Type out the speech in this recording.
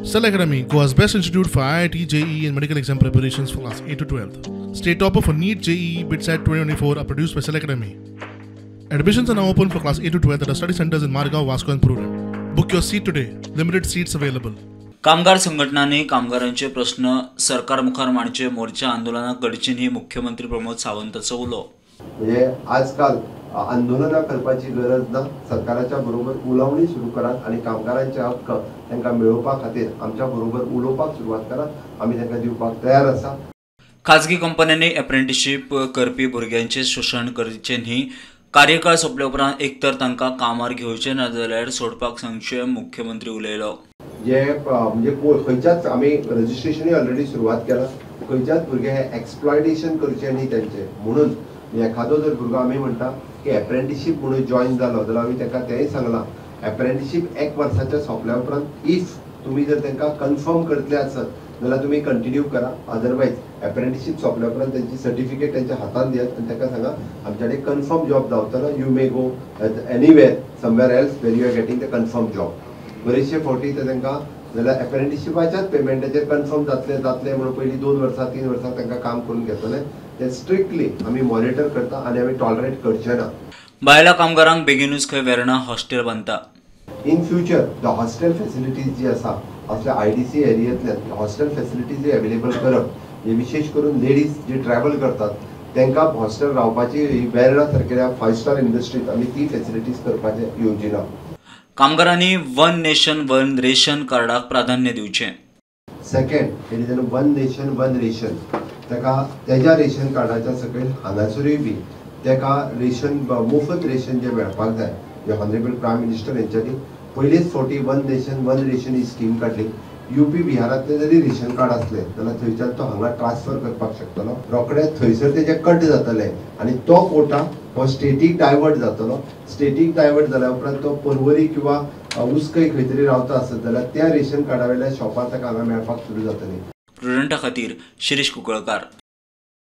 Cell Academy, Goa's best institute for IIT, JEE and medical exam preparations for class 8 to 12. State topper for NEET, JEE, BITSAT 2024 are produced by Cell Academy. Admissions are now open for class 8 to 12 at our study centers in Margao, Vasco and Prurem. Book your seat today. Limited seats available. कामगार संघटनांनी कामगारांचे प्रश्न सरकार मुखार मांडचे मोर्चा आंदोलनाक घडची न्ही मुख्यमंत्री प्रमोद सावंताचो उलो. म्हणजे आजकाल आंदोलनां करपाची गरज ना, सरकाराच्या बरोबर उलोवणी सुरू करात आनी कामगारांचे हक्क तांकां मेळोवपा खातीर आमच्या बरोबर उलोवपाक सुरवात करात, आमी तांकां दिवपाक तयार आसा. खाजगी कंपन्यांनी अप्रेंटिसशीप करपी भुरग्यांचे शोशण करचें न्ही, कार्यकाळ सोंपले उपरांत एकतर तांकां कामार घेवचें ना जाल्यार सोडपाक सांगचें, मुख्यमंत्री उलयलो. जे म्हणजे खंयच्याच आमी रजिस्ट्रेशनूय ऑलरेडी सुरवात केला, खंयच्याच भुरगे हे एक्सप्लॉयटेशन करचें न्ही तेंचें. म्हणून एखादो जर भुरगो आमी म्हणटा की एप्रेंटिसशीप म्हणून जॉयन जालो जाल्यार आमी ताका तेंय सांगलां, एप्रेंटिसशीप एक वर्साच्या सोंपल्या उपरांत if तुमी जर तांकां कन्फर्म करतले आसत जाल्यार तुमी कंटिन्यू करा, अदरवायज एप्रेंटिसशीप सोंपल्या उपरांत तेंची सर्टिफिकेट तेंच्या हातान दियात आनी ताका सांगा आमच्या कडेन कन्फर्म जॉब जावचो ना, you may go anywhere somewhere else where you are getting the confirm job. बरेचशे फावटी ते तांकां जाल्यार एप्रेंटिसशिपाच्याच पेमेंटाचेर कन्फर्म जातले जातले म्हणून पयलीं 2 वर्सां 3 वर्सां तांकां काम करून घेतलें, ते स्ट्रिक्टली आमी मॉनिटर करता आनी आमी टॉलरेट करचे ना. बायला कामगारांक बेगीनूच खंय वेर्णा हॉस्टेल बांदता. In future the hostel facilities जी आसा असल्या IDC एरियेंतल्यान हॉस्टेल फॅसिलिटीज अवेलेबल करप, हे विशेष करून लेडीज जे ट्रॅवल करतात तांकां हॉस्टेल रावपाची वेर्णा सारकेल्या 5 स्टार इंडस्ट्रीत आमी ती फॅसिलिटीज करपाचें योजिना. कामगारांनी वन नेशन वन रेशन कार्डाक प्राधान्य दिवचें. Second it is one nation one ration, ताका तेज्या रेशन कार्डाच्या सकयल हांगासरूय बी ताका रेशन मुफत रेशन जें मेळपाक जाय. जे ऑनरेबल प्रायम मिनिस्टर हेंच्यांनी पयलीच फावटी वन नेशन वन रेशन ही स्कीम काडली. यूपी बिहारांतलें जरी रेशन कार्ड आसलें जाल्यार थंयच्यान तो हांगा ट्रान्सफर करपाक शकतलो, रोखडें थंयसर तेजें कट जातलें आनी तो कोटा हो स्टेटीक डायवर्ट जातलो. स्टेटीक डायवर्ट जाल्या उपरांत तो पर्वरी किंवा उसकय खंय तरी रावता आसत जाल्यार त्या रेशन कार्डा वयल्या शॉपार ताका हांगा मेळपाक सुरू जातली. प्रुडंटा खातीर शिरीष कुंकळकार.